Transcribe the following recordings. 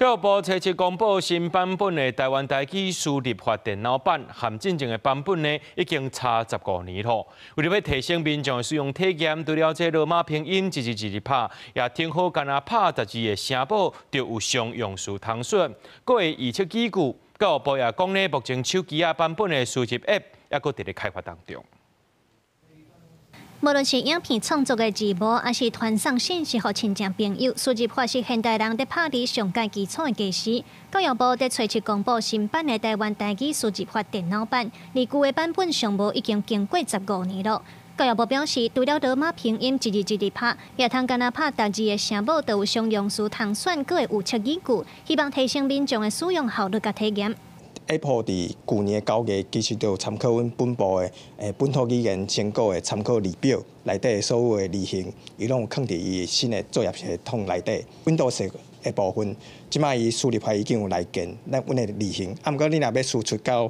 教育部初七公布新版本的台灣台語輸入法電腦版，和進前的版本呢已經差15年咯。為著欲提升民眾的使用體驗，除了這羅馬拼音一字一字拍，也挺好干焦拍逐字的聲母，就有常用詞通選，閣會預測語句。教育部也講呢，目前手機仔版本的輸入 App 猶閣佇咧開發當中。無論是影片創作的字幕，抑是傳送信息予親情朋友，輸入法是現代人佇拍字上蓋基礎的家私。教育部佇初七公布新版的台灣台語輸入法電腦版，而舊的版本上無已經經過十五年了。教育部表示，除了羅馬拼音一字一字拍，也通干焦拍逐字的聲母，就有常用詞通選，閣會預測語句，希望提升民眾的使用效率佮體驗。 Apple 佇舊年9月，其實就有參考阮本部的本土語言成果的參考字表內底的所有的字形，伊攏有囥佇伊新的作業系統內底。Windows 的部分，這擺伊輸入法已經有內建咱阮的字形，啊，毋過你若欲輸出到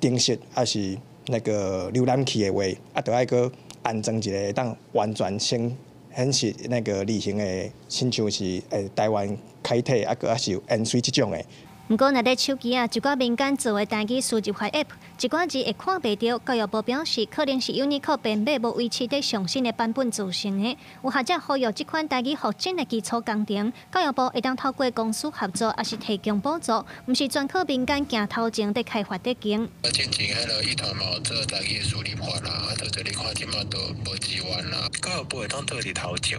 程式，抑是那個瀏覽器的話，啊，著愛閣安裝一個會當完全顯顯示那個字形的，親像是台灣楷體，啊，閣抑是鹽水這種的。毋過，若佇手機仔，一寡民間做的台語輸入法 App，一寡字會看袂著。教育部表示，可能是 Unicode 編碼無維持佇上新的版本造成的。有學者呼籲，這款台語復振的基礎工程，教育部會當透過公私合作，抑是提供補助，毋是全靠民間行頭前佇開發佇經。進前彼个一團嘛有做台語輸入法啦，啊，到這你看這馬都無支援啦。教育部會當做佇頭前。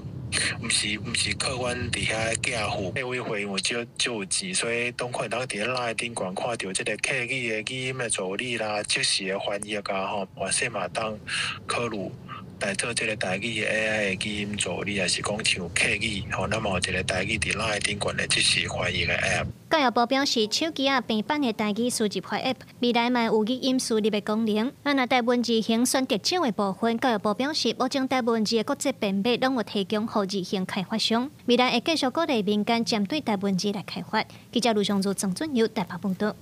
毋是靠阮佇遐寄付，客委會因為少少有錢，所以當可能當佇咧 LINE 頂懸看著這个客語的語音的助理啦，即時的翻譯啊吼，或者嘛當考慮來做這个台語的 AI 的語音助理，抑是講像客語吼，咱嘛有一个台語佇 LINE 頂懸的即時翻譯的 App。教育部表示，手機仔平版的台語輸入法 App 未來嘛有語音輸入的功能。啊，若台文字型選擇少的部分，教育部表示，目前台文字的國際編碼攏有提供予字型開發商，未來會繼續鼓勵民間針對台文字來開發。記者盧尚如、曾俊友台北報導。